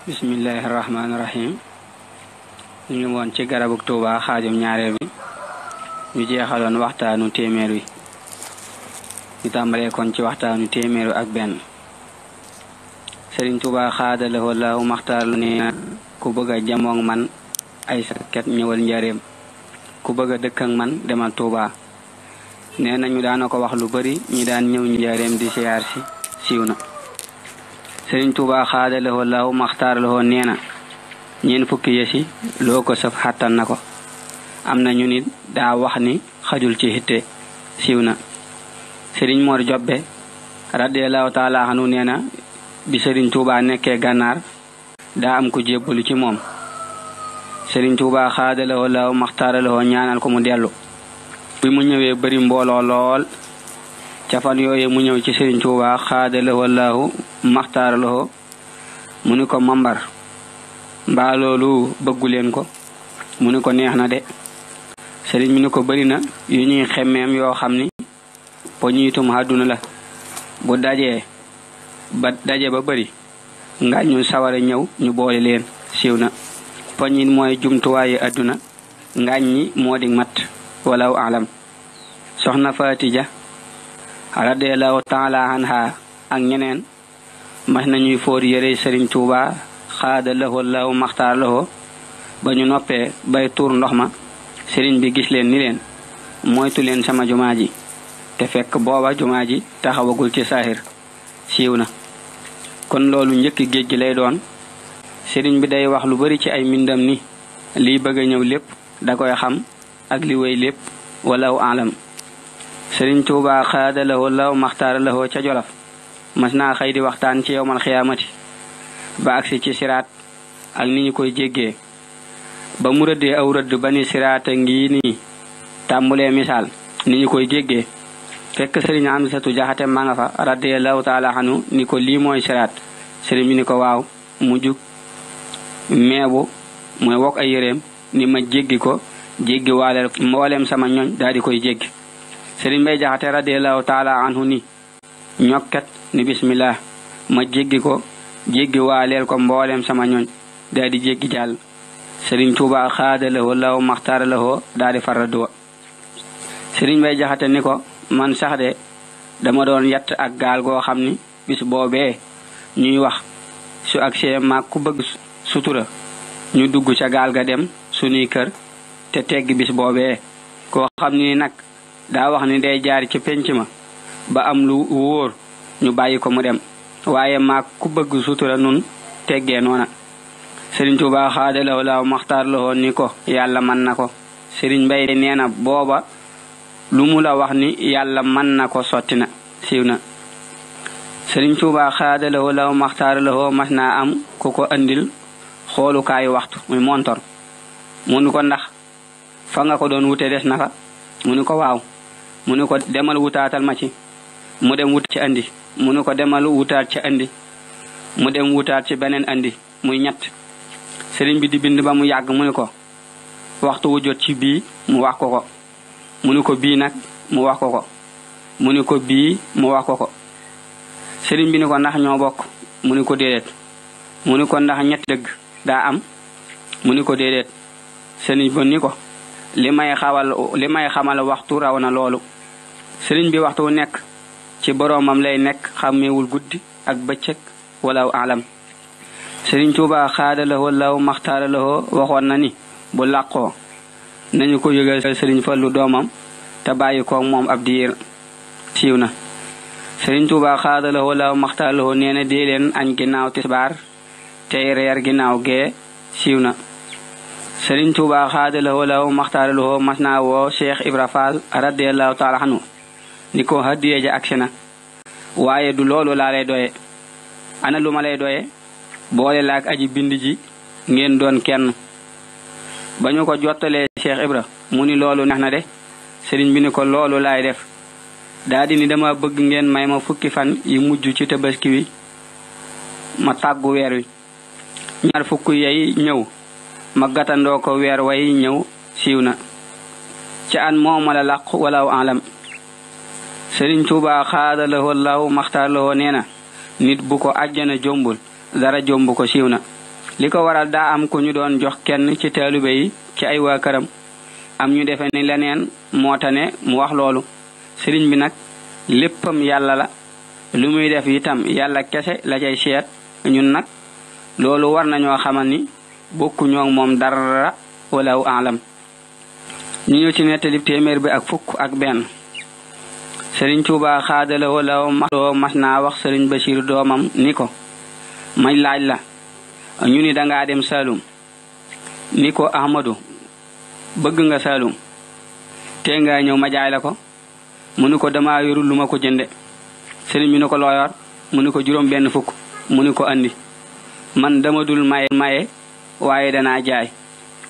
Bismillahirrahmanirrahim. ñu ngi woon ci garabuk Tuuba xaajum ñaareel bi ñu jeexaloon waxtaanu téeméer wi ñu tàmbalee kon ci waxtaanu téeméeru ak benn. Sëriñ Tuuba xaadalahoo laahu maxtaarlu ne ku bëgg a jamoog man ay sakket ñëwal njareem ku bëgg a dëkk ak man demal Tuuba. nee nañu daana ko wax lu bari ñi daan ñëw njareem di siyaar si siiw na. Sëriñ Tuuba xaadalahoo laahu maxtaarlahoo nee na ñeen fukki yesi loo ko saf xattan na ko. am na ñu nit daa wax ni xajul ci hitte siiw na. Sëriñ Mor Jobbe radiyallahu taala anhu nee na bi Sëriñ Tuuba nekkee gànnaar daa am ku jébbalu ci moom. Sëriñ Tuuba xaadalahoo laahu maxtaarlahoo ñaanal ko mu dellu. bi mu ñëwee bari mbooloo lool ca fan yooye mu ñëw ci Sëriñ Tuuba xaadalahoo laahu maxtaarlahoo mu ni ko mambar mbaa loolu bëggu leen ko. mu ni ko neex na de. sëriñ mi ni ko bari na yu ñuy xemmeem yoo xam ni poñiitum àdduna la bu daje ba bari nga ñu sawara ñëw ñu boole leen siiw na. poñit mooy jumtuwaayu àdduna ngaañ ñi moo di mat walaw alam. soxna Fatija radiyallahu taala anha ak ñeneen mas nañuy foor yére Sëriñ Tuuba xaadalahoo laahu maxtaarlahoo ba ñu noppee bay tuur ndox ma sëriñ bi gis leen ni leen moytu leen sama jumaa ji te fekk booba jumaa ji taxawagul ci saahir siiw na. kon loolu njëkk géej gi lay doon. sëriñ bi day wax lu bari ci ay mbindam ni liy bëgg a ñëw lépp da koy xam ak li wéy lépp walaw alam. Sëriñ Tuuba xaadalahoo laahu maxtaarlahoo ca Jolof mas naa xëy di waxtaan ci yowmal xiyaamati ba agsi ci siraat ak ni ñu koy jéggee ba mu rëddee aw rëdd ba ni siraata ngi nii tàmbulee misaal ni ñu koy jéggee fekk sëriñ Amsatu Jaxate ma nga fa radiyallahu taala anhu ni ko lii mooy siraat. sëriñ bi ni ko waaw. mu jug meebu mooy wokk ay yéreem ni ma jéggi ko jéggi waaleel mbooleem sama ñoñ daal di koy jéggi. sëriñ Bay Jaxate radiyallahu taala anhu ni ñokket ni bismillah ma jéggi ko jéggi waaleel ko mbooleem sama ñoñ daal di jéggi jàll. Sëriñ Tuuba xaadalahoo laahu maxtaarlahoo daal di farraduwa. sëriñ Bay Jaxate ni ko man sax de dama doon yatt ak gaal goo xam ni bis boobee ñuy wax su agsee maag ku bëgg sutura ñu dugg ca gaal ga dem sunuy kër te tegg bis boobee. koo xam ni nag daa wax ni day jaar ci penc ma ba am lu wóor ñu bàyyi ko mu dem waaye maag ku bëgg sutura nun teggee noona. Sëriñ Tuuba xaadalahoo laahu maxtaarlahoo ni ko yàlla mën na ko. sëriñ Bay nee na booba lu mu la wax ni yàlla mën na ko sotti na siiw na. Sëriñ Tuuba xaadalahoo laahu maxtaarlahoo mas naa am ku ko andil xoolukaayu waxtu muy montor. mu ni ko ndax fa nga ko doon wute des na fa. mu ni ko waaw. mu ni ko demal wutaatal ma ci. mu dem wut ci andi. mu ni ko demal wutaat ci andi. mu dem wutaat ci beneen andi muy ñett. sëriñ bi di bind ba mu yàgg mu ni ko waxtu wu jot ci bii mu wax ko ko. mu ni ko bii nag mu wax ko ko. mu ni ko bii mu wax ko ko. sëriñ bi ni ko ndax ñoo bokk. mu ni ko déedéet. mu ni ko ndax ñett dëgg daa am. mu ni ko déedéet. sëriñ bi ni ko li may xamal waxtu raw na loolu. sëriñ bi waxtu wu nekk ci boroomam lay nekk xàmmeewul guddi ak bëccëg walaw alam. Sëriñ Tuuba xaadalahoo laahu maxtaarlahoo waxoon na ni bu làqoo nañu ko yëgal Sëriñ Fallu doomam te bàyyi ko moom ab diir siiw na. Sëriñ Tuuba xaadalahoo laahu maxtaarlahoo nee na dee leen añ ginnaaw tisbaar tey reer ginnaaw gee siiw na. Sëriñ Tuuba xaadalahoo laahu maxtaarlahoo mas naa woo Cheikh Ibra Fall radiyallahu taala anhu ni ko hadiya ja agsi na waaye du loolu laa lay doye. ana lu ma lay doye boole laak aji bind ji ngeen doon kenn. ba ñu ko jottalee Cheikh Ibra mu ni loolu neex na de. sëriñ bi ni ko loolu laay def. daa di ni dama bëgg ngeen may ma fukki fan yi mujj ci tabaski wi ma tàggu weer wi. ñaar fukk yey ñëw ma gatandoo ko weer way ñëw siiw na. ci an mooma la làqu walaw alam. Sëriñ Tuuba xaadalahoo laahu maxtaarlahoo nee na nit bu ko àjjana jombul dara jomb ko siiw na. liko waral daa am ku ñu doon jox kenn ci taalibe yi ci ay waa këram am ñu defe ni leneen moo tane mu wax loolu sëriñ bi nag léppam yàlla la lu muy def itam yàlla kese la cay seet ñun nag loolu war nañoo xamal ni bokku ñoo moom dara walaw aalam ñu ñëw ci nettali téeméer bi ak fukk ak benn sëriñ Tuubaa xaadala walaw mas naa wax sëriñ Basiir doomam ni ko may laaj la ñu ni dangaa dem Saalum ni ko Ahmadu bëgg nga Saalum te nga ñëw ma jaay la ko mu ni ko dama yorul lu ma ko jënde sëriñ bi ni ko looyor mu ni ko juróom benn fukk mu ni ko andi man dama dul maye waaye danaa jaay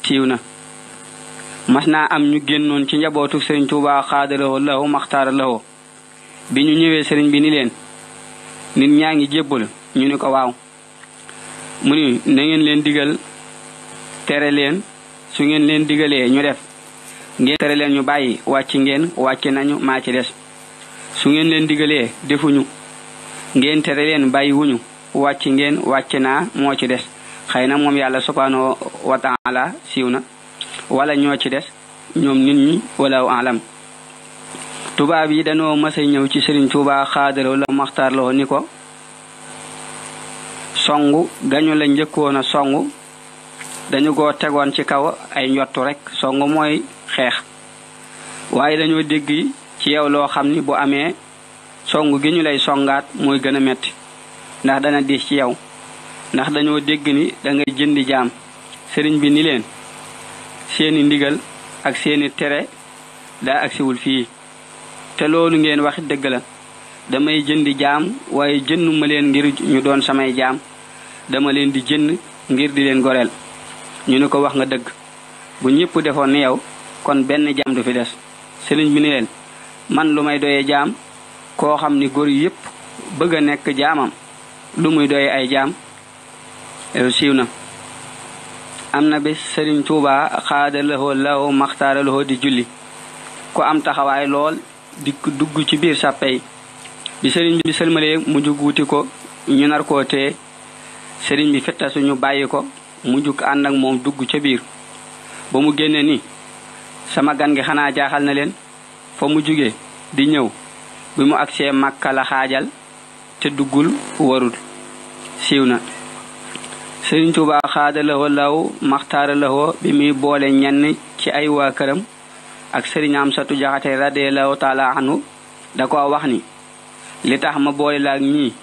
tiiw na mas naa am ñu génnoon ci njabootu sëriñ Tuubaa xaadalawoo lahu maxtaara lawoo bi ñu ñëwee sëriñ bi ni leen nit ñaa ngi jébbal ñu ni ko waaw mu ni na ngeen leen digal tere leen su ngeen leen digalee ñu def ngeen tere leen ñu bàyyi wàcc nañu maa ci des su ngeen leen digalee defuñu ngeen tere leen bàyyi wuñu wàcc naa moo ci des xëy na moom yàlla subhanahu wa ta'ala siiw na wala ñoo ci des ñoom nit ñi wala alam tubaab yi dañoo mësa ñëw ci Sëriñ Tuubaa xaadaloo la maxtaar loo ni ko songu gañu la njëkkoon a songu dañu ko tegoon ci kaw ay njottu rek songu mooy xeex waaye dañoo dégg ci yow loo xam ni bu amee songu gi ñu lay songaat mooy gën a metti ndax dana diis ci yow ndax dañoo dégg ni da ngay jëndi jaam sëriñ bi ni leen seeni ndigal ak seeni tere daa agsiwul fii te loolu ngeen wax dëgg la damay jëndi jaam waaye jënduma leen ngir ñu doon samay jaam dama leen di jënd ngir di leen goreel ñu ne ko wax nga dëgg bu ñëpp defoon ni yow kon benn jaam du fi des sëriñ bi ni leen man lu may doyee jaam koo xam ni góor yépp bëgg a nekk jaamam lu muy doyee ay jaam siiw na am na bés Sëriñ Tuubaa xaadalawoo law maxtaaralawoo di julli ku am taxawaay lool di dugg ci biir sàppe bi sëriñ bi sëlmalee mu jug wuti ko ñu nar koo tee sëriñ bi fetta suñu bàyyi ko mu jug ànd ak moom dugg ca biir ba mu génne ni sama gan gi xanaa jaaxal na leen fa mu jugee di ñëw bi mu agsee Makka la xaajal te duggul warul siiw na Sëriñ Tuubaa xaadalawoo law maxtaaralawoo bi muy boole ñenn ci ay waa këram ak Sëriñ Amsatu Jaxate radiyallahu taala anhu da ko wax ni li tax ma boole la ak ñii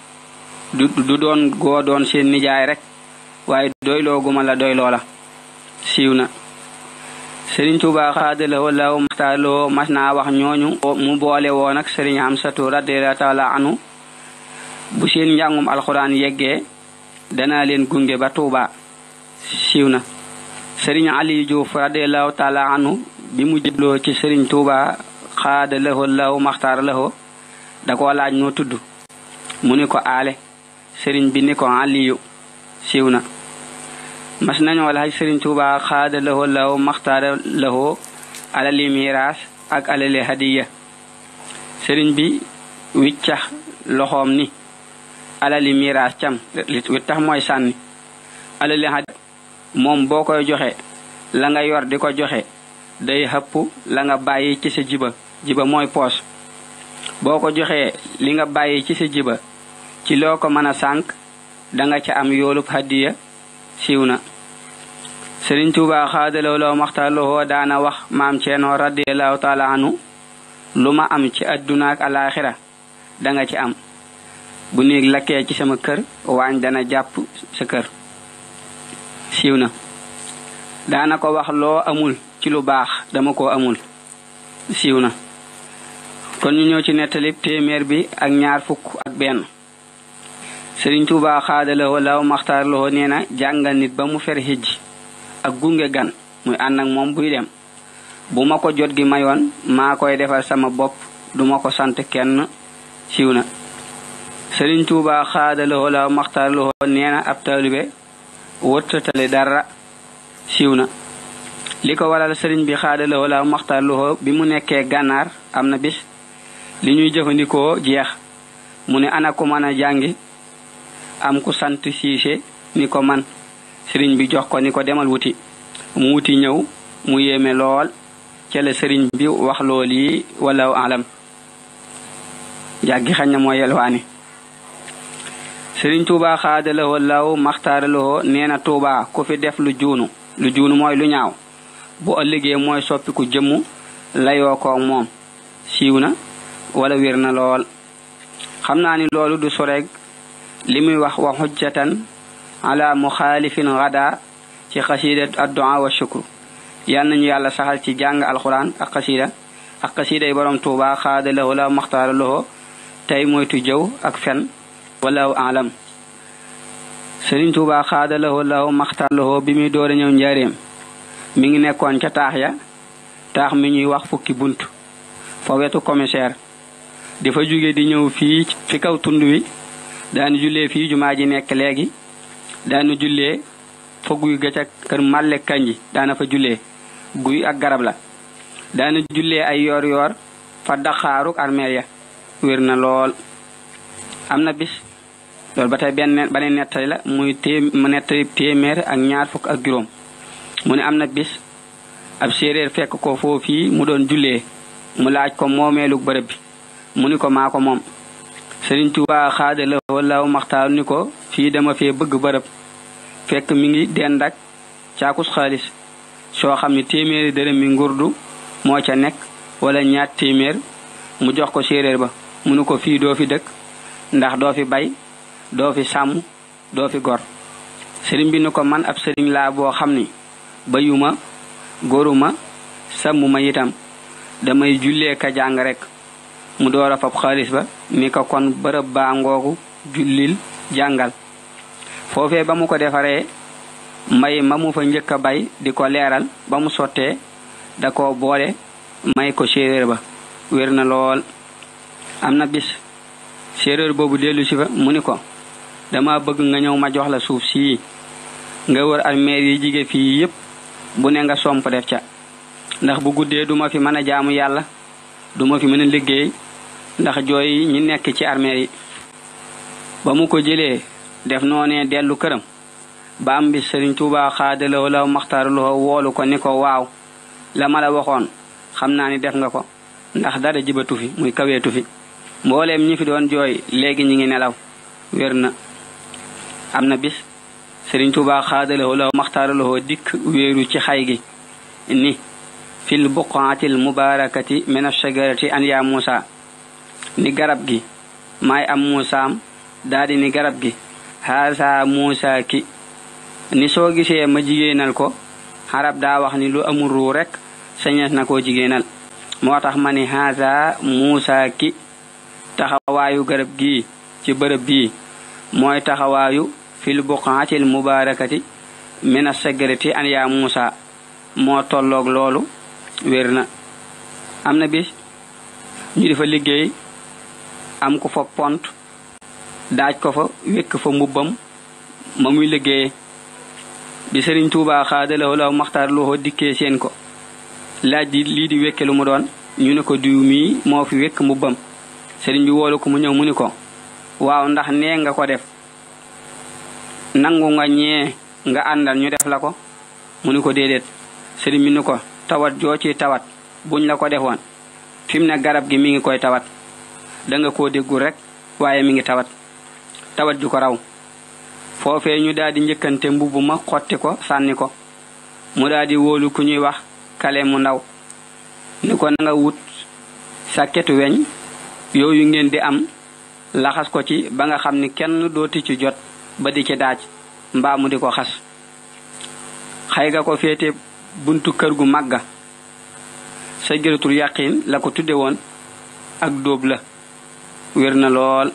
du doon goo doon seen nijaay rek waaye doyloo guma la doyloo la siiw na Sëriñ Tuubaa xaadalawoo law maxtaaralawoo mas naa wax ñooñu mu boole woon ak Sëriñ Amsatu radiyallahu taala anhu bu seen njàngum alxuraan yeggee danaa leen gunge ba Tuuba siiw na Sëriñ Ali Juuf radiyallahu taala anhu bi mu jëbloo ci Sëriñ Tuubaa xaadalawoo law maxtaaralawoo da ko laaj noo tudd mu ni ko aale sëriñ bi ni ko Aliyu siiw na mas nañoo laaj Sëriñ Tuubaa xaadalawoo law maxtaaralawoo alali miraas ak alali hadiya sëriñ bi wiccax loxoom ni alali miraas cam li tax mooy sànni alali hadiya moom boo koy joxe la nga yor di ko joxe day xëpp la nga bàyyi ci sa jiba mooy poos boo ko joxee li nga bàyyi ci sa jiba ci loo ko mën a sànk danga ca am yoolub hadiya siiw na Sëriñ Tuubaa xaadalawoo law maxtaaralawoo daana wax maam Ceerno radiyallahu taala anhu lu ma am ci adduna ak alaaxira danga ci am bu néeg lakkee ci sama kër waañ dana jàpp sa kër siiw na daana ko wax loo amul ci lu baax dama ko amul siiw na kon ñu ñëw ci nettali téeméer bi ak ñaar fukk ak benn Sëriñ Tuubaa xaadalawoo law maxtaaralawoo nee na jàngal nit ba mu fer hijji ak gunge gan muy ànd ak moom buy dem bu ma ko jot gi mayoon maa koy defal sama bopp duma ko sant kenn siiw na Sëriñ Tuubaa xaadalawoo law maxtaaralawoo nee na ab taalibe wërtatale dara siiw na li ko waral sëriñ bi xaadalawoo law maxtaaralawoo bi mu nekkee gànnaar am na bis li ñuy jëfandikoo jeex mu ne ana ko mën a jàngi am ku sant siise ni ko man sëriñ bi jox ko ni ko demal wuti mu wuti ñëw mu yéeme lool ca la sëriñ bi wax lool yi wala alam jàggi xañ na mooy yelwaani sëriñ Tuubaa xaadalawoo law maxtaaralawoo nee na Tuubaa ku fi def lu juunu mooy lu ñaaw bu ëllëgee mooy soppiku jëmm layoo ko moom siiw na wala wér na lool xam naa ni loolu du soreeg li muy wax wa xujjatan ala muxaalifin gada ci xasiida addu'a wa shukru yal nañu yàlla saxal ci jàng alxuraan ak xasiida yi borom Tuubaa xaadalawoo law maxtaaralawoo tey moytu jëw ak fen wala alam sëriñ Tuubaa xaadalawoo law maxtaaralawoo bi muy door a ñëw njaareem mi ngi nekkoon ca taax mi ñuy wax fukki bunt fa wetu commissaire di fa jóge di ñëw fii fi kaw tund wi daanu jullee fii jumaa ji nekk léegi daanu jullee fa guy ga ca kër Màlle Kanji daana fa jullee guy ak garab la daanu jullee ay yoor fa daxaaruk armeel ya wér na lool am na bis loolu ba tey beneen nettali la muy nettali téeméer ak ñaar fukk ak juróom mu ne am na bis ab séeréer fekk ko foofii mu doon jullee mu laaj ko moomeelu bërëb bi mu ni ko maa ko moom Sëriñ Tuubaa xaadalawoo law maxtaaru ni ko fii dama fee bëgg bërëb fekk mi ngi dend ak caakus xaalis soo xam ni téeméeri dërëm mi ngurdu moo ca nekk wala ñaat téeméer mu jox ko séeréer ba mu ni ko fii doo fi dëkk ndax doo fi bay doo fi sàmm doo fi gor sëriñ bi ni ko man ab sëriñ laa boo xam ni bayuma goruma sàmmuma itam damay jullee ka jàng rek mu door a fab xaalis ba ni ko kon bërëb baa ngoogu jullil jàngal foofee ba mu ko defaree mbay ma mu fa njëkk a bay di ko leeral ba mu sottee da ko boole may ko séeréer ba wér na lool am na bis séeréer boobu dellu si fa mu ni ko dama bëgg nga ñëw ma jox la suuf sii nga wër armeer yi jige fii yépp bu ne nga somp def ca ndax bu guddee duma fi mën a jaamu yàlla duma fi mën a liggéey ndax jooy ñi nekk ci armeer yi ba mu ko jëlee def noonee dellu këram ba am bis Sëriñ Tuubaa xaadalawoo law maxtaaralawoo woolu ko ni ko waaw la ma la waxoon xam naa ni def nga ko ndax dara jibatu fi muy kaweetu fi mbooleem ñi fi doon jooy léegi ñi ngi nelaw wér na am na bis Sëriñ Tuubaa xaadalawoo law maxtaaralawoo dikk wéeru ci xay gi ni fil buqaatil mubaarakati min ash-shajarati an yaa Muusa ni garab gi maay am Muusaam daldi ni garab gi haasa Muusa ki ni soo gisee ma jigéenal ko xarab daa wax ni lu amul ruu rekk sañees na koo jigéenal moo tax ma ni haasa Muusa ki taxawaayu garab gi ci bërëb bii mooy taxawaayu fil buqaatil mubaarakati min ash-shajarati an yaa Muusa moo tolloog loolu wér na am na bis ñu di fa liggéey am ko fa pont daaj ko fa wekk fa mbubbam ma muy liggéeye bi Sëriñ Tuubaa xaadalawoo law maxtaaralawoo dikkee seen ko laaj di lii di wekke lu mu doon ñu ne ko diw mii moo fi wekk mbubbam sëriñ bi woolu ko mu ñëw mu ni ko waaw ndax nee nga ko def nangu nga ñee nga àndal ñu def la ko mu ni ko déedéet sëriñ bi ni ko tawat joo ci tawat buñ la ko defoon fi mu ne garab gi mi ngi koy tawat danga koo déggul rek waaye mi ngi tawat ju ko raw foofee ñu daldi njëkkante mbubb ma xotti ko sànni ko mu daldi wóolu ku ñuy wax kale mu ndaw ni ko na nga wut sàkketu weñ yooyu ngeen di am laxas ko ci ba nga xam ni kenn dooti ci jot ba di ci daaj mbaa mu di ko xas xay ga ko féete buntu kër gu màgga sajaratul yaqin la ko tudde woon ak dóob la wér na lool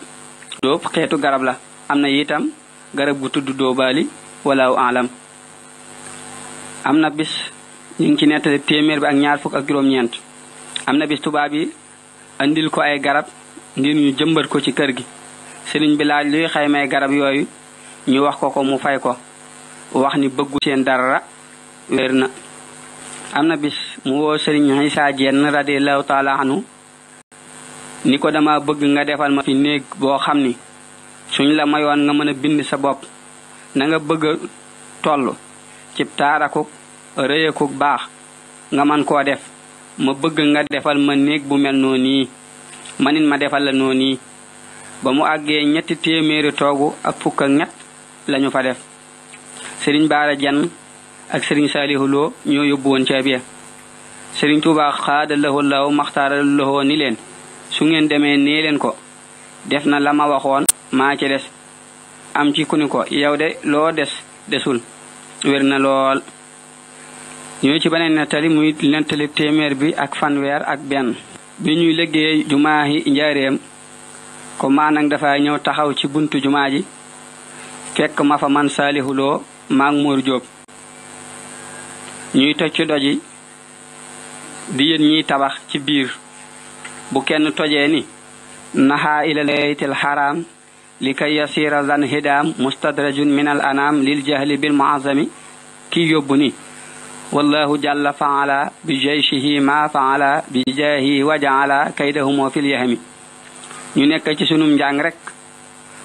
dóob xeetu garab la am na itam garab gu tudd dóobaali walaaw alam am na bis ñu ngi ci nettali téeméer bi ak ñaar fukk ak juróom-ñeent am na bis tubaab yi andil ko ay garab ngir ñu jëmbat ko ci kër gi sëriñ bi laaj luy xaymay garab yooyu ñu wax ko mu fay ko wax ni bëggu seen dara wér na am na bis mu woo sëriñ Isaa Jeen radiyallahu taala anhu ni ko dama bëgg nga defal ma fi néeg boo xam ni suñ la mayoon nga mën a bind sa bopp na nga bëgg toll ci taarakuk rëyakuk baax nga man koo def ma bëgg nga defal ma néeg bu mel noonu manit ma defal la noonu ba mu àggee 300 toogu ak fukk ak ñett lañu fa def Serigne Bara Dieng ak Serigne Salihu Lo ñoo yóbbu woon caabi ya Serigne Touba xaadallahu law maxtaarallahu ni leen su ngeen demee nee leen ko def na la ma waxoon maa ci des am ci ku ni ko yow de loo desul wér na lool ñoo ci beneen nettali muy nettali téeméer bi ak fanweer ak benn bi ñuy liggéey jumaahi njaareem ko maanang dafa ñëw taxaw ci buntu jumaa ji fekk ma fa man Salihu Lo maag Mor Jóob ñuy toj ci doji di yéen ñiy tabax ci biir bu kenn tojee ni naha ila laytil haram likay yasira zan hidam mustadrajun min al anam lil jahli bil mu'azzami ki yóbbu ni wallahu jalla fa'ala bi jayshihi ma fa'ala bi jahi wa ja'ala kaydahum fil yahmi ñu nekk ci sunum njàng rek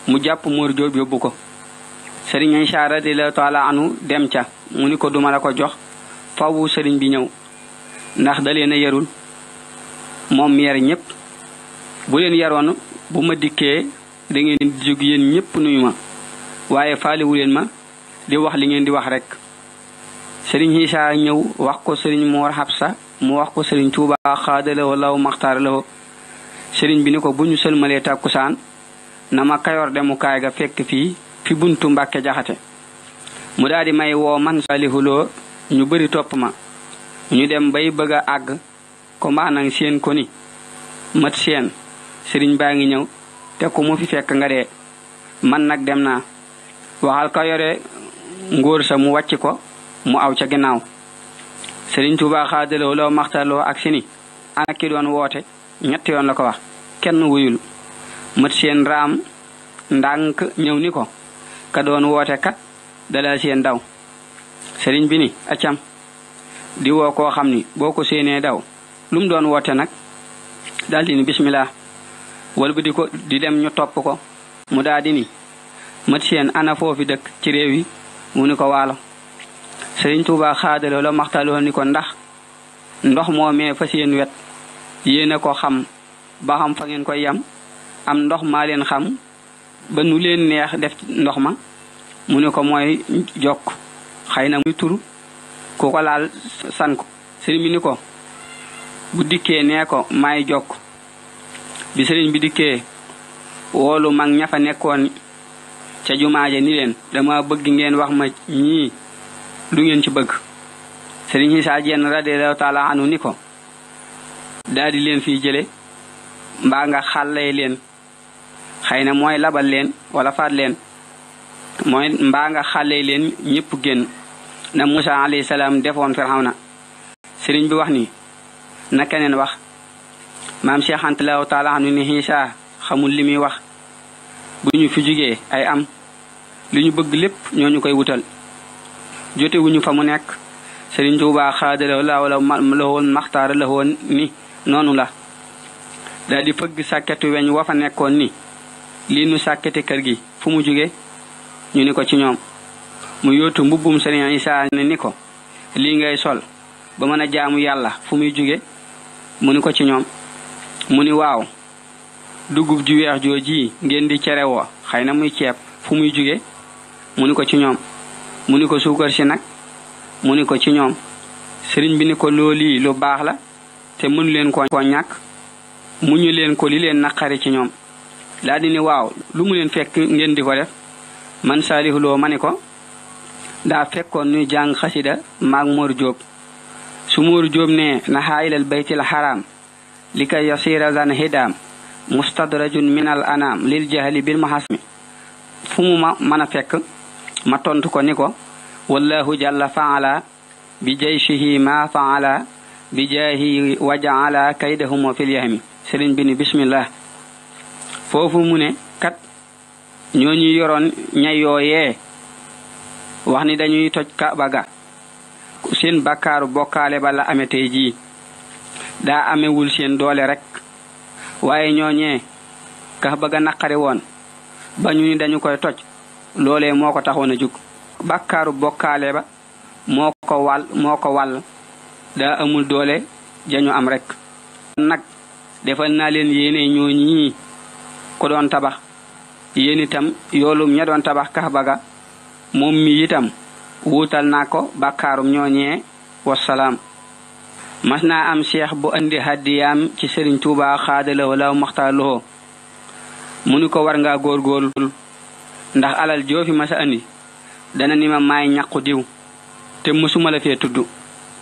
mu jàpp Mor Jóob yóbbu ko Serigne Aïcha radiyallahu ta'ala anhu dem ca mu ni ko duma la ko jox fawu Serigne bi ñëw ndax da leen a yarul moom yar ñëpp bu leen yaroon bu ma dikkee da ngeen di jóg yéen ñëpp nuyu ma waaye faaliwu leen ma di wax li ngeen di wax rek Serigne Aïcha ñëw wax ko Serigne Mor Habsa mu wax ko Serigne Touba xaadalawoo law maxtaaralawoo Serigne bi ni ko bu ñu sëlmalee tàkkusaan na ma Kayoor demukaay ga fekk fii fi buntu Mbàkke Jaxate mu daal di may woo man Salihu Lo ñu bari topp ma ñu dem bay bëgg a àgg ko maanang seen ko ni mat seen Serigne baa ngi ñëw te ku mu fi fekk nga dee man nag dem naa waxal ka yore ngóor sa mu wàcc ko mu aw ca ginnaaw Serigne Touba xaadaloo law maxtaloo ak sini ana ki doon woote ñetti yoon la ko wax kenn wuyul mat seen raam ndànk ñëw ni ko ka doon woote kat dala seen daw Serigne bi ni accam di woo koo xam ni boo ko séenee daw lum doon woote nag daldi ni bismillah wal bu di dem ñu topp ko mu daldi ni mat seen ana foofi dëkk ci réew yi mu ni ko waalo Serigne Touba xaadaloo la maxtaloo ni ko ndax ndox moomee fa seen wet yéena ko xam ba xam fa ngeen koy yam am ndox maa leen xam ba nu leen neex def ndox ma mu ni ko mooy jokk xëy na muy turu ku ko laal san ko Serigne bi ni ko bu dikkee nee ko maay jokk bi Serigne bi dikkee woolu mag ña fa nekkoon ca jumaaje ni leen dama bëgg ngeen wax ma ñii lu ngeen ci bëgg Serigne Issa Diène radiyallahu ta'ala anhu ni ko daal di leen fii jële mbaa nga xàllee leen xëy na mooy labal leen wala faat leen mooy mbaa nga xàllee leen ñëpp génn na Musa alayhi salaam defoon Firawna Serigne bi wax ni na keneen wax maam Cheikh Anta ta'ala anhu ni Issa xamul li muy wax bu ñu fi jugee ay am li ñu bëgg lépp ñooñu koy wutal jote wuñu fa mu nekk Serigne Touba xaadaloo lawoon maxtaara la woon ni noonu la daal di fëgg sàkketu weñ wa fa nekkoon ni lii nu sàkkete kër gi fu mu jóge ñu ni ko ci ñoom mu yóotu mbubbum Serigne Issa ne ni ko lii ngay sol ba mën a jaamu yàlla fu muy jóge mu ni ko ci ñoom mu ni waaw dugub ju weex jooji ngeen di cere woo xëy na muy ceeb fu muy jóge mu ni ko ci ñoom mu ni ko suukar si nag mu ni ko ci ñoom Serigne bi ni ko loolii lu baax la te mënu leen ko ñàkk mu ñu leen ko li leen naqari ci ñoom daal di ni waaw lu mu leen fekk ngeen di ko def man Salihu Lo ma ni ko daa fekkoon ñuy jàng xasida maag Mor Jóob su Mor Jóob ne nahaa ilal baytil haram li kay yasira zan hidam mustadrajun min al anam lil jahli bil mahasmi fu mu ma mën a fekk ma tontu ko ni ko wallahu jalla fa'ala bi jayshihi ma fa'ala bi jahi wa ja'ala kaydahum fil yahmi Serigne bi ni bismillah foofu mu ne kat ñooñu yoroon ña yooyee wax ni dañuy toj Kaaba ga seen bakkaaru bokkaale ba la amee tey jii daa amewul seen doole rek waaye ñooñee Kaaba ga naqari woon ba ñu ni dañu koy toj loolee moo ko taxoon a jug bàkkaaru bokkaale ba moo ko wàll daa amul doole jañu am rek nag defal naa leen yéene ñoo ñii ko doon tabax yéen itam yoolum ña doon tabax Kaaba ga moom mi itam wuutal naa ko bàkkaarum ñooñee wasalaam. mas naa am cheikh bu andi hadiyaam ci Sëriñ Tuubaa xaadalawoo law maxtaaloo mu ni ko war ngaa góorgóorlu ndax alal joofi masa andi dana ni ma maay ñaqu diw te mësuma la fee tudd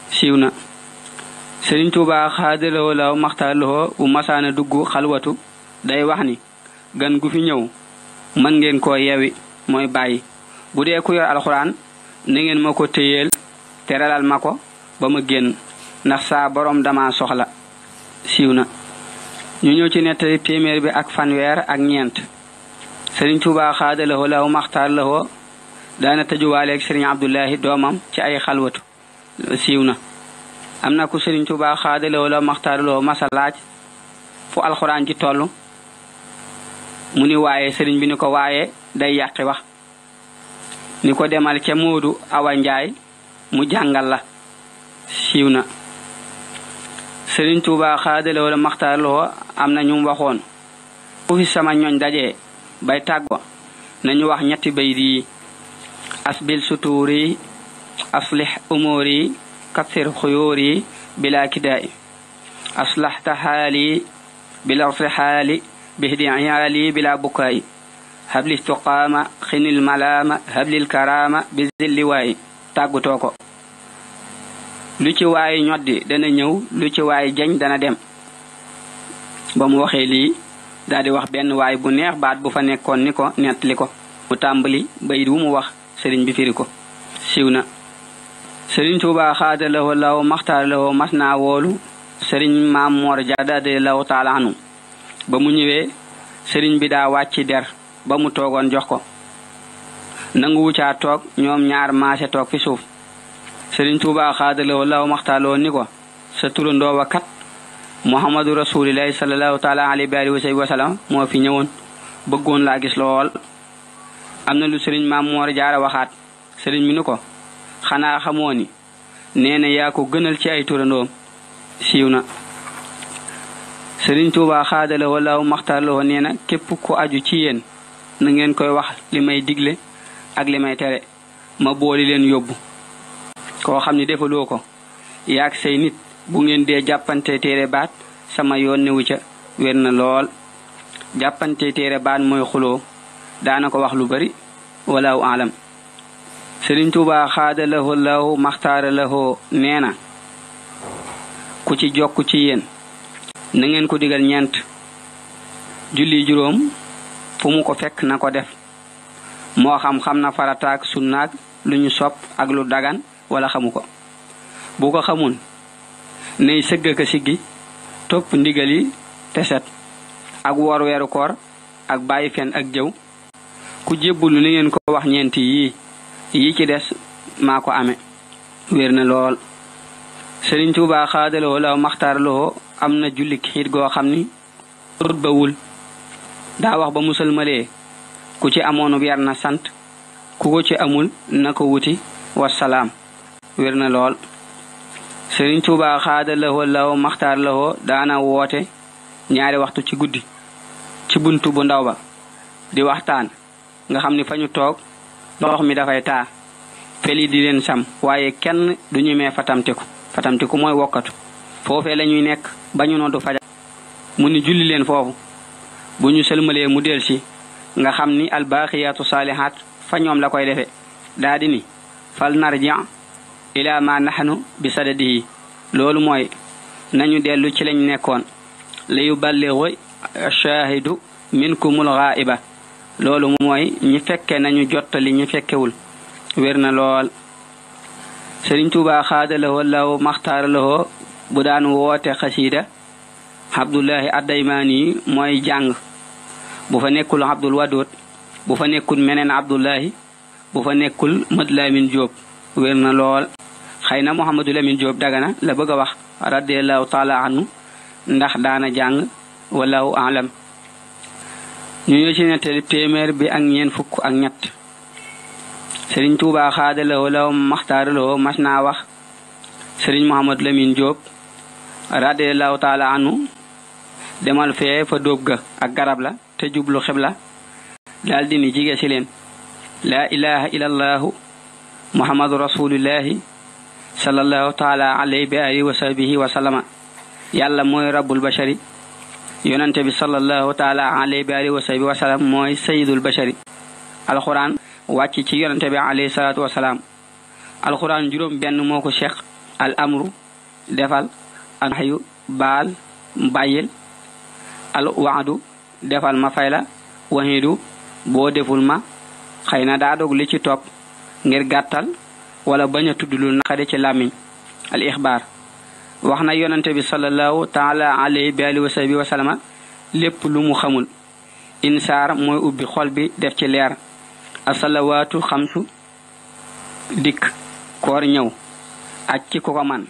siiw na. Sëriñ Tuubaa xaadalawoo law maxtaaloo bu masaana dugg xalwatu day wax ni gan gu fi ñëw mën ngeen koo yewi mooy bàyyi bu dee ku yor alxuraan na ngeen ma ko téyeel teralal ma ko ba ma génn ndax saa borom dama soxla siiw na. ñu ñëw ci nettali téeméer bi ak fanweer ak ñeent. Sëriñ Tuubaa xaadalawoo law maxtaaloo daana tëjuwaaleeg Sëriñ Abdullahi doomam ci ay xalwatu siiw na. am na ku Sëriñ Tuubaa xaadalawoo law maxtaaloo masa laaj fu alxuraan ji tollu mu ni waaye sëriñ bi ni ko waaye day yàqi wax ni ko demal ca Moodu Awa Njaay mu jàngal la siiw na. Sëriñ Tuubaa xaadalawoo la maxtaarloo am na ñu waxoon fu fi sama ñooñ dajee bay tàggo nañu wax ñetti bayt yi asbil sutuuri aslih umuuri kathir xuyuuri bila kidaay aslahta xaali bila irtihaali bihdi iyaali bila bukaay habli istiqaama xinil malaama hablil karaama bi zilli waay tàggutoo ko. lu ci waay ñoddi dana ñëw lu ci waay jañ dana dem. ba mu waxee lii daldi wax benn waay bu neex baat bu fa nekkoon ni ko nettali ko mu tàmbali bayit wu mu wax sëriñ bi firi ko siiw na. Sëriñ Tuubaa xaadalawoo law maxtaarlawoo mas naa woolu sëriñ Maam Moor Jaara law taala anu ba mu ñëwee sëriñ bi daa wàcci der ba mu toogoon jox ko nangu wucaa toog ñoom ñaar maase toog fi suuf. Sëriñ Tuubaa xaadalawoo law maxtaarlawoo ni ko sa turandoo wa kat Muhammadu Rasulillahi sallallahu taala alayhi wa sallam moo fi ñëwoon bëggoon laa gis lool. am na lu sëriñ Maam Moor Jaara waxaat sëriñ mi ni ko xanaa xamoo ni nee na yaa ko gënal ci ay turandoom siiw na. Sëriñ Tuubaa xaadalawoo law maxtaarlawoo nee na képp ku aju ci yéen na ngeen koy wax li may digle ak li may tere ma booli leen yóbbu. koo xam ni defaloo ko yaag say nit bu ngeen dee jàppante téere baat sama yoon newu ca wér na lool. jàppante téere baat mooy xuloo daana ko wax lu bari walaahu alam. Sëriñ Tuubaa xaadalawoo law maxtaarlawoo nee na ku ci jokk ci yéen na ngeen ko digal ñeent julli juróom fu mu ko fekk na ko def moo xam na farataak sunnaak lu ñu sopp ak lu dagan wala xamu ko. bu ko xamul nay sëgg ka siggi topp ndigal yi te set ak woor weeru koor ak bàyyi fen ak jëw. ku jébbulu li ngeen ko wax ñeenti yi ci des maa ko ame wér na lool. Sëriñ Tuubaa xaadalawoo law maxtaarlawoo am na jullik xiit goo xam ni xutbawul daa wax ba musalmalee ku ci amoonu yar na sant ku ko ci amul na ko wuti wasalaam wér na lool. Sëriñ Tuubaa xaadalawoo law maxtaarlawoo daana woote ñaari waxtu ci guddi ci buntu bu ndaw ba di waxtaan nga xam ni fa ñu toog ndox mi dafay taa feli di leen sam waaye kenn du ñemee fatamtiku mooy wokkatu foofee lañuy nekk ba ñu noddu fajar mu ni julli leen foofu bu ñu sëlmalee mu del si nga xam ni albaaqiyaatu saalihaat fa ñoom la koy defe daa di ni fal narji ila ma nahnu bi sadadihi loolu mooy nañu dellu ci lañ nekkoon li yuballighu shaahidu minkumul ghaiba loolu mooy ñi fekke nañu jottali ñi fekkewul wér na lool. Sëriñ Tuubaa xaadalawoo law maxtaarlawoo bu daan woote xasiida Abdullahi Addaymaani mooy jàng bu fa nekkul Abdul Wadud bu fa nekkul meneen Abdullahi bu fa nekkul Mad Lamin Jóob wér na lool. xëy na Muhammadu Lamin Jóob Dagana la bëgg a wax radiyallahu taala anhu ndax daana jàng wallahu alam. ñu ñëw ci nettali téeméer bi ak ñeent fukk ak ñett. Serigne Touba xaadaloo law maxtaaraloo mas naa wax Serigne Mohamad Lamine Diop radiyallahu taala anhu demal fee fa dóob ga ak garab la te jublu xibla daldi ni jige ci leen la ilaha illallahu muhammadu rasulillahi sallallahu taala alayhi bi alihi wa sahbihi wa sallama yàlla mooy rabbul bashari yonante bi sallallahu taala alayhi bi alihi wa sahbihi wa sallam mooy sayyidul bashari alquran wàcc ci yonante bi alayhi salatu wa salam alquran juróom benn moo ko cheikh al amru defal al nahyu baal bàyyil al waadu defal ma fayla wahidu boo deful ma xëy na daa dog li ci topp ngir gàttal wala bañ a tudd lu naqari ci làmmiñ al ixbaar wax na yonante bi sallallahu taala alayhi bi alihi wa sahbihi wa sallama lépp lu mu xamul insaar mooy ubbi xol bi def ci leer asalawaatu xamsu dikk koor ñëw aj ci ku ko man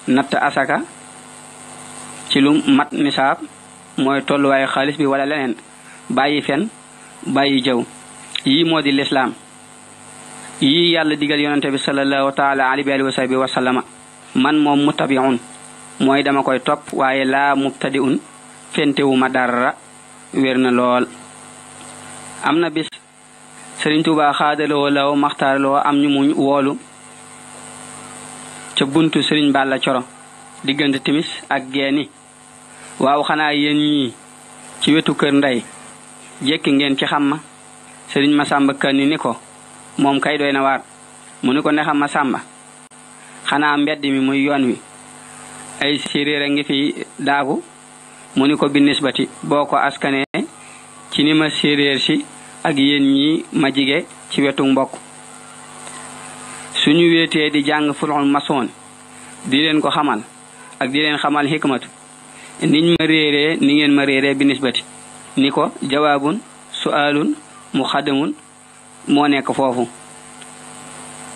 natt asaka ci lu mat nisaab mooy tolluwaayu xaalis bi wala leneen bàyyi fen bàyyi jëw yii moo di lislaam yii yàlla digal yonante bi sallallahu taala alayhi wa sahbihi wa sallama man moom mutabi'un mooy dama koy topp waaye laa mubtadi'un fentewuma dara wér na lool am na bis Serigne Touba xaadaloo law maxtaaraloo am ñu muñ woolu ca buntu Serigne Balla Coro diggante timis ak geeni waaw xanaa yéen ñii ci wetu kër ndey jekki ngeen ci xam ma Serigne Masamba Kanni ni ko moom kay doy na waar mu ni ko ne xam Masamba xanaa mbedd mi muy yoon wi ay séeréer a ngi fi daagu mu ni ko binisbati boo ko askane ci ni ma séeréer si ak yéen ñi ma jige ci wetu mbokk suñu wéetee di jàng fulxul masoon di leen ko xamal ak di leen xamal hikmatu niñ ma réeree ni ngeen ma réeree binisbati ni ko jawaabun su'aalun muxaddamun moo nekk foofu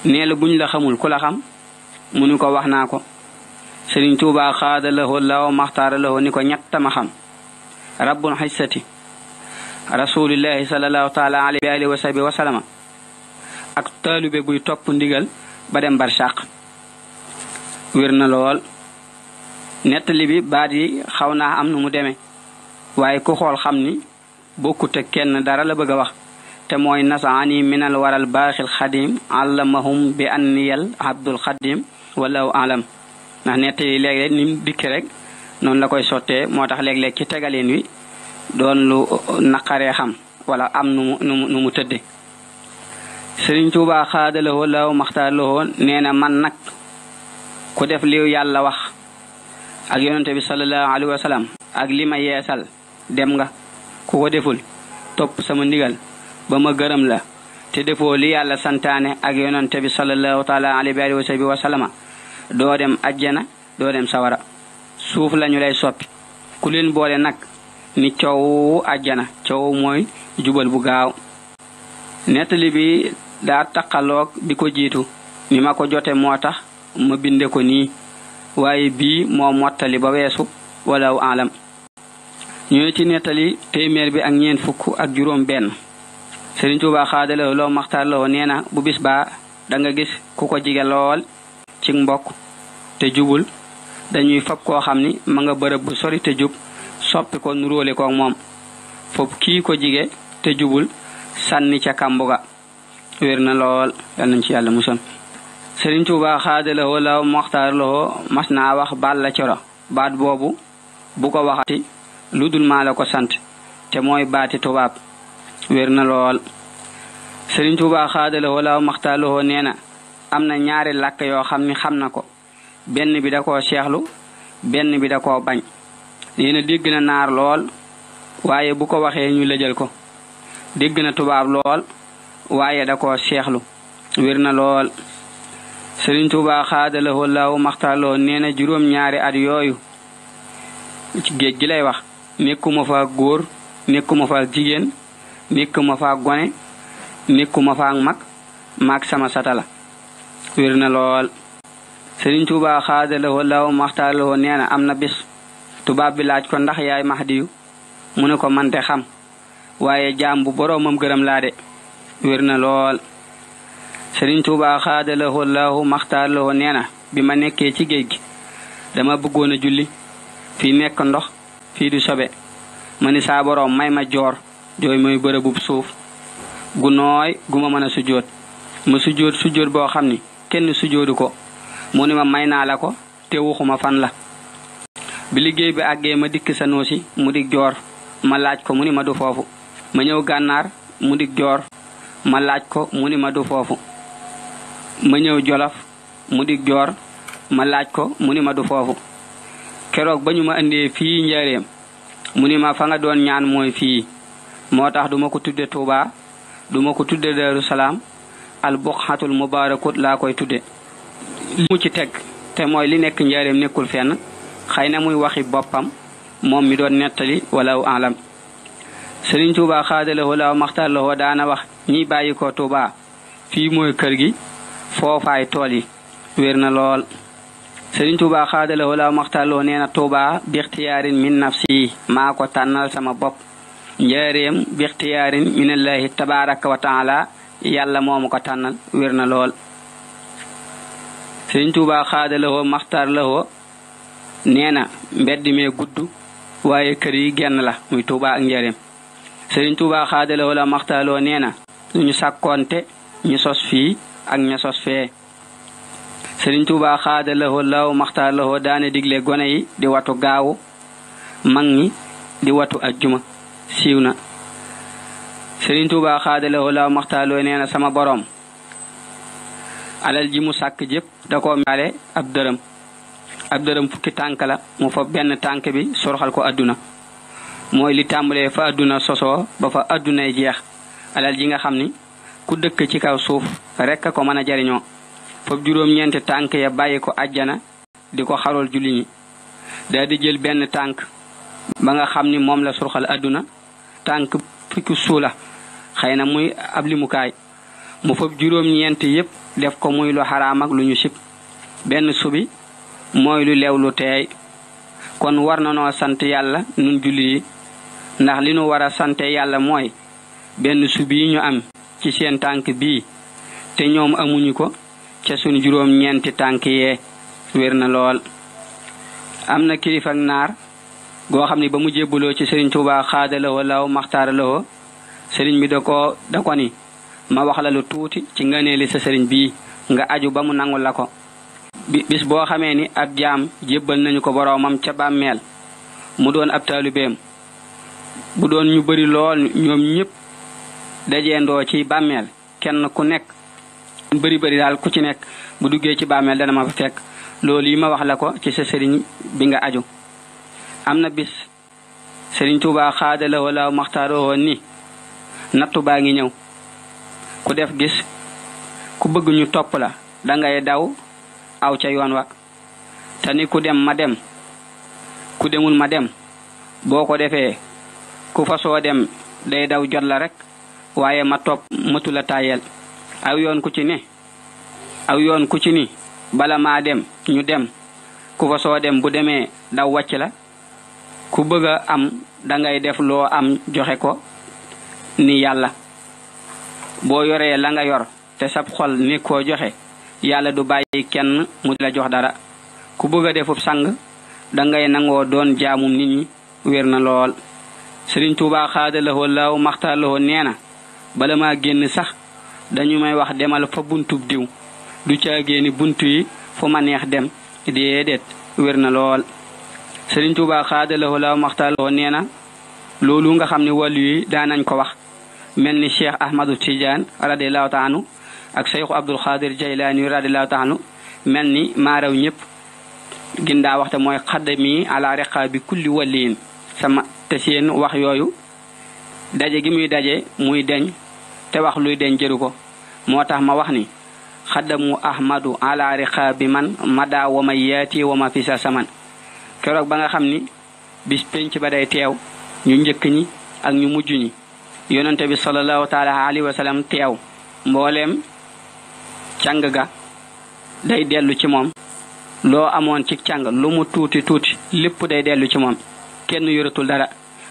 nee la buñ la xamul ku la xam mu ni ko wax naa ko Serigne Touba xaadalahoo law maxtaaralahoo ni ko ñettama xam rabbul xissati rasulillahi sallallahu taala alayhi wa sahbihi wa sallama ak taalube buy topp ndigal ba dem barsàq wér na lool nettali bi baat yi xaw naa am nu mu demee waaye ku xool xam ni bokkute kenn dara la bëgg a wax te mooy nasaani minal waral baaxil xadim allamahum bi anniyal abdul xadim wallahu alam ndax nettali léeg-léeg ni mu dikki rek noonu la koy sottee moo tax léeg-léeg ci tegaleen wi doon lu naqaree xam wala am nu mu tëdde Serigne Touba xaadalahoo law maxtaaralahoo nee na man nag ku def li yàlla wax ak yonante bi sallallahu alayhi wa sallam ak li ma yeesal dem nga ku ko deful topp sama ndigal ba ma gërëm la te defoo li yàlla santaane ak yonante bi sallallahu taala alayhi wa sahbihi wa sallama doo dem ajjana doo dem sawara suuf lañu lay soppi ku leen boole nag ni coow ajjana coow mooy jubal bu gaaw nettali bi daa taqaloog bi ko jiitu ni ma ko jote moo tax ma binde ko nii waaye bii moo mottali ba weesu walaw alam ñooy ci nettali téeméer bi ak ñeent fukk ak juróom benn Serigne Touba xaadaloo loo maxtaarloo nee na bu bis baa da nga gis ku ko jige lool ci mbokk te jubul dañuy fab koo xam ni ma nga bërëb bu sori te jub soppi ko nuróole ko moom fop kii ko jige te jubul sànni ca kàmbuga wér na lool yal nañ ci yàlla musal Serigne Touba xaadaloo law maxtaarloo mas naa wax Balla Coro baat boobu bu ko waxati lu dul maa la ko sant te mooy baati tubaab wér na lool Serigne Touba xaadaloo law maxtaarloo nee na am na ñaari làkk yoo xam ni xam na ko benn bi da koo seexlu benn bi da koo bañ nee na dégg na naar lool waaye bu ko waxee ñu lëjal ko dégg na tubaab lool waaye da koo seexlu wér na lool Serigne Touba xaadaloo law maxtaarloo nee na juróom ñaari at yooyu ci géej gi lay wax nekkuma fa góor nekkuma fa jigéen nekkuma fa gone nekkuma fa mag maag sama satala wér na lool Serigne Touba xaadaloo law maxtaarloo nee na am na bis tubaab bi laaj ko ndax yaay Mahdiyu mu ne ko mante xam waaye jaam bu boroomam gërëm laa de wér na lool Sëriñ Tuubaa xaadalahoo laahu maxtaarlahoo nee na bi ma nekkee ci géej gi dama bëggoon a julli fii nekk ndox fii du sobe ma ni saa boroom may ma joor jooy mooy bërëbub suuf gu nooy gu ma mën a sujjóot ma sujjóot boo xam ni kenn sujjóotu ko mu ni ma may naa la ko te waxuma fan la bi liggéey bi àggee ma dikk Sanusi mu dig joor ma laaj ko mu ni ma du foofu ma ñëw Gànnaar mu dig joor ma laaj ko mu ni ma du foofu ma ñëw Jolof mu dig joor ma laaj ko mu ni ma du foofu keroog ba ñu ma indee fii Njaaréem mu ni ma fa nga doon ñaan mooy fii moo tax duma ko tudde Tuubaa duma ko tudde Daaru Salaam al buqatul mubaarakut laa koy tudde li mu ci teg te mooy li nekk Njaaréem nekkul fenn xëy na muy waxi boppam moom mi doon nettali walaw alam Sëriñ Tuubaa xaadalahoo laaw maxtaarlahoo daana wax ñiy bàyyi ko Tuubaa fii mooy kër gi foofaay tool yi wér na lool Sëriñ Tuubaa xaadalahoo laaw maxtaarlahoo nee na Tuubaa bixtiyaarin min nafsi maa ko tànnal sama bopp Njaaréem bixtiyaarin minallahi tabaraka wa taala yàlla moomu ko tànnal wér na lool Sëriñ Tuubaa xaadalahoo maxtaarlahoo nee na mbedd mee gudd waaye kër yi genn la muy Tuubaa ak Njaaréem Sëriñ Tuubaa xaadalahoo la maxtaarlahoo nee na ñu sàkkoonte ñu sos fii ak ña sos fee Sëriñ Tuubaa xaadalahoo law maxtaarlahoo daane digle gone yi di watu gaawu mag ñi di watu ajjuma siiw na Sëriñ Tuubaa xaadalahoo law maxtaarlahoo nee na sama boroom alal ji mu sàkk jëpp da ko misaale ab dërëm fukki tànk la mu fa benn tànk bi sorxal ko adduna mooy li tàmbalee fa adduna sosoo ba fa addunay jeex alal ji nga xam ni ku dëkk ci kaw suuf rekk ko mën a jariñoo foofu juróom-ñeenti tànk ya bàyyi ko àjjana di ko xarol julli ñi daa di jël benn tànk ba nga xam ni moom la surxal adduna tànk fukki suula xëy na muy ab limukaay mu foofu juróom-ñeenti yépp def ko muy lu xaraam ak lu ñu sib benn subi mooy lu leew lu teey kon war na noo sant yàlla nun julli yi ndax li nu war a sante yàlla mooy benn subi ñu am ci seen tànk bii te ñoom amuñu ko ca sunu juróom-ñeenti tànk yee wér na lool am na kilifa ak naar goo xam ni ba mu jébbaloo ci Sëriñ Tuubaa xaadalahoo law maxtaaralahoo sëriñ bi da ko ni ma wax la lu tuuti ci ngëneeli sa sëriñ bii nga aju ba mu nangul la ko bis boo xamee ni ab jaam jébbal nañu ko boroomam ca bàmmeel mu doon ab taalibeem bu doon ñu bari lool ñoom ñépp dajeendoo ci bàmmeel kenn ku nekk bari daal ku ci nekk bu duggee ci bàmmeel dana ma fa fekk loolu yi ma wax la ko ci sa sëriñ bi nga aju am na bis Sëriñ Tuubaa xaadalahoo law maxtaaralahoo ni nattu baa ngi ñëw ku def gis ku bëgg ñu topp la dangay daw aw ca yoon wa te ni ku dem ma dem ku demul ma dem boo ko defee ku fa soo dem day daw jot la rek waaye ma topp matu la tayel aw yoon ku ci ni bala maa dem ñu dem ku fa soo dem bu demee daw wàcc la ku bëgg a am dangay def loo am joxe ko ni yàlla boo yoree la nga yor te sab xol ni koo joxe yàlla du bàyyi kenn mu di la jox dara ku bëgg a defub sang dangay nangoo doon jaamum nit ñi wér na lool Sëriñ Tuubaa xaadalahoo law maxtaarlahoo nee na bala maa génn sax dañu may wax demal fa buntub diw du caagéeni buntu yi fu ma neex dem déedéet wér na lool Sëriñ Tuubaa xaadalahoo law maxtaarlahoo nee na loolu nga xam ne wàllu yi daanañ ko wax mel ni Cheikh Ahmadu Tidiane radiyallahu ta'ala anhu ak Cheikh Abdul Xaadir Jaylaani radiyallahu ta'ala anhu mel ni maaraw ñépp gindaa waxte mooy xaddami ala riqaabi kulli waliyin sama te seen wax yooyu daje gi muy daje muy deñ te wax luy deñ jëru ko moo tax ma wax ni xaddamu ahmadu ala riqaabi man mada wa ma yaati wa ma fisa saman keroog ba nga xam ni bis penc ba day teew ñu njëkk ñi ak ñu mujj ñi yonente bi sallallahu taala alayhi wa sallam teew mbooleem càng ga day dellu ci moom loo amoon ci càng lu mu tuuti lépp day dellu ci moom kenn yoratul dara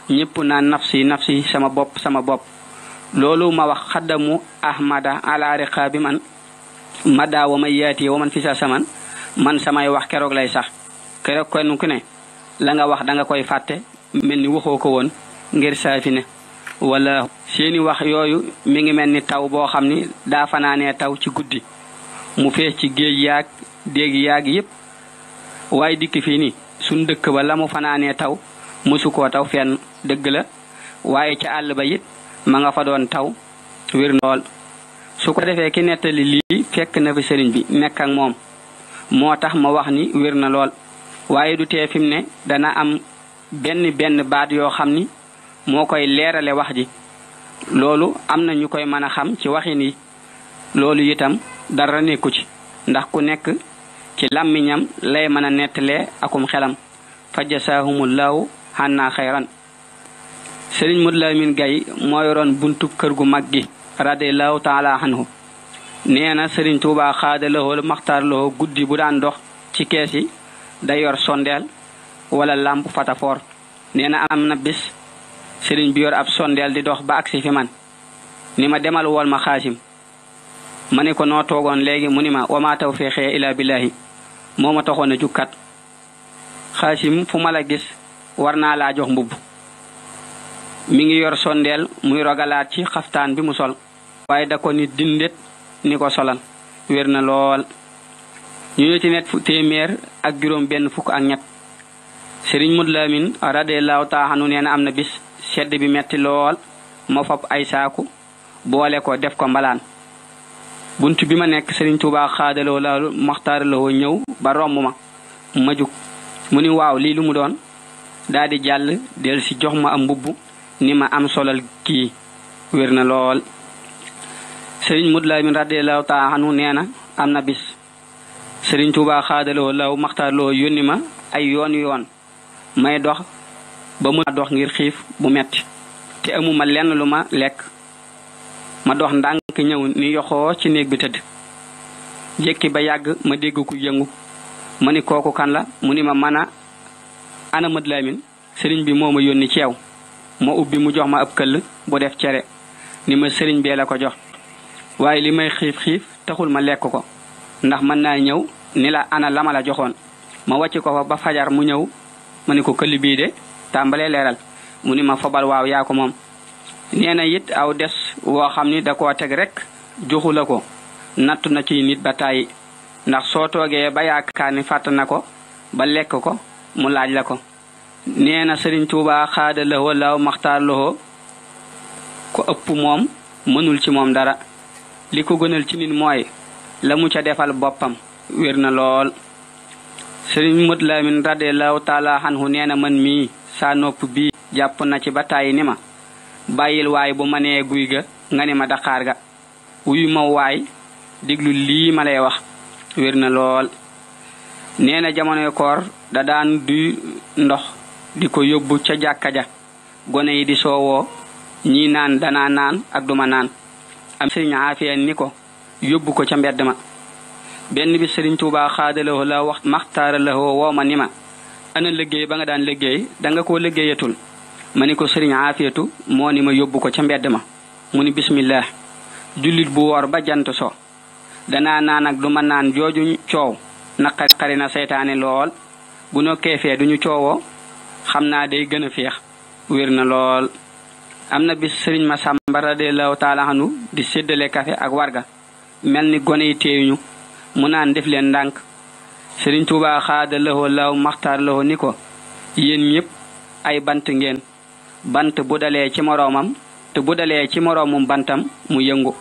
ñépp naan nafsi sama bopp loolu ma wax xaddamu ahmada ala riqaabi man mada wa may yaati wa man fi sa saman man samay wax keroog lay sax keroog kenn ku ne la nga wax da nga koy fàtte mel ni waxoo ko woon ngir saafi ne wala seeni wax yooyu mi ngi mel ni taw boo xam ni daa fanaanee taw ci guddi mu fees ci géej yaag déeg yaag yépp waaye dikk fii ni suñ dëkk ba la mu fanaanee taw musu koo taw fenn dëgg la waaye ca àll ba it ma nga fa doon taw wér lool su ko defee ki nettali lii fekk na fi sëriñ bi nekk ak moom moo tax ma wax ni wér na lool waaye du tee fi mu ne dana am benn baat yoo xam ni moo koy leerale wax ji loolu am na ñu koy mën a xam ci waxin yi loolu itam dara nekku ci ndax ku nekk ci làmmiñam lay mën a nettalee akum xelam fa jasaahumullahu xannaa xayran sëriñ Modou Lamine Gaye moo yoroon buntub kër gu mag gi radiyallahu taala anhu nee na sëriñ Tuubaa xaadalawoo maxtaar lawoo guddi bu daan dox ci kees yi day yor sondeel wala làmp fatafoor nee na am na bis sëriñ bi yor ab sondeel di dox ba agsi fi man ni ma demal wol ma xaasim ma ne ko noo toogoon léegi mu ni ma wama tawfiqi ila billahi moo ma taxoon a jukkat xaasim fu ma la gis war naa laa jox mbubb mi ngi yor sondeel muy rogalaat ci xaftaan bi mu sol waaye da ko ni dindet ni ko solal wér na lool ñu ci net téeméer ak juróom benn fukk ak ñett sëriñ Modou Lamine radiyallahu taala anhu nee na am na bis sedd bi metti lool ma fab ay saaku boole ko def ko mbalaan buntu bi ma nekk sëriñ Tuubaa xaadaloo la maxtaaraloo ñëw ba romb ma jug mu ni waaw lii lu mu doon daal di jàll del si jox ma am mbubb ni ma am solal kii wér na lool sëriñ Modou Lamine radiyallahu taala anhu nee na am na bis sëriñ Tuubaa xaadaloo la maxtaaraloo yónni ma ay yoon may dox ba mu dox ngir xiif bu metti te amuma lenn lu ma lekk ma dox ndànk ñëw ni yoxoo ci néeg bi tëdd jekki ba yàgg ma dégg ku yëngu ma ni kooku kan la mu ni ma mana ana Modou Lamine sëriñ bi moo ma yónni ci yow ma ubbi mu jox ma ab këll bu def cere ni ma sëriñ bee la ko jox waaye li may xiif taxul ma lekk ko ndax mën naa ñëw ni la ana lama la joxoon ma wàcc ko fa ba fajar mu ñëw ma ni ko këll bii de tàmbalee leeral mu ni ma fobal waaw yaa ko moom nee na it aw des woo xam ni da koo teg rek joxu la ko nattu na ci nit ba tàyyi ndax soo toogee ba yaakaar ni fàtt na ko ba lekk ko mu laaj la ko nee na sëriñ Tuubaa xaada lahoo law maxtaar lahoo ko ëpp moom mënul ci moom dara li ko gënal ci nit mooy la mu ca defal boppam wér na lool sëriñ Modou Lamine radiyallahu taala anhu nee na man mii saa nopp bii jàpp na ci ba tàyyi ni ma bàyyil waay bu ma nee guy ga nga ni ma daqaar ga wuyu ma waay diglu lii ma lay wax wér na lool nee na jamonoy koor da daan duy ndox di ko yóbbu ca jàkka ja gone yi di soowoo ñii naan danaa naan ak duma naan am sëriñ Aafiya ni ko yóbbu ko ca mbedd ma benn bi sëriñ Tuubaa xaadalawoo la wax maxtaaralawoo woo ma ni ma ana liggéey ba nga daan liggéey danga koo liggéeyatul ma ni ko sëriñ Aafiyatu moo ni ma yóbbu ko ca mbedd ma mu ni bismillah jullit bu woor ba jant so danaa naan ak duma naan jooju coow naqari na seytaane lool bu no keefee duñu coowoo xam naa day gën a féex wér na lool am na bis sëriñ Masamba radiyallahu taala anhu di séddale kafe ak warga mel ni gone yi teeyuñu mu naan def leen ndànk sëriñ Tuubaa xaada lahoo law maxtaar lahoo ni ko yéen ñépp ay bant ngeen bant bu dalee ci moroomam te bu dalee ci moroomum bantam mu yëngu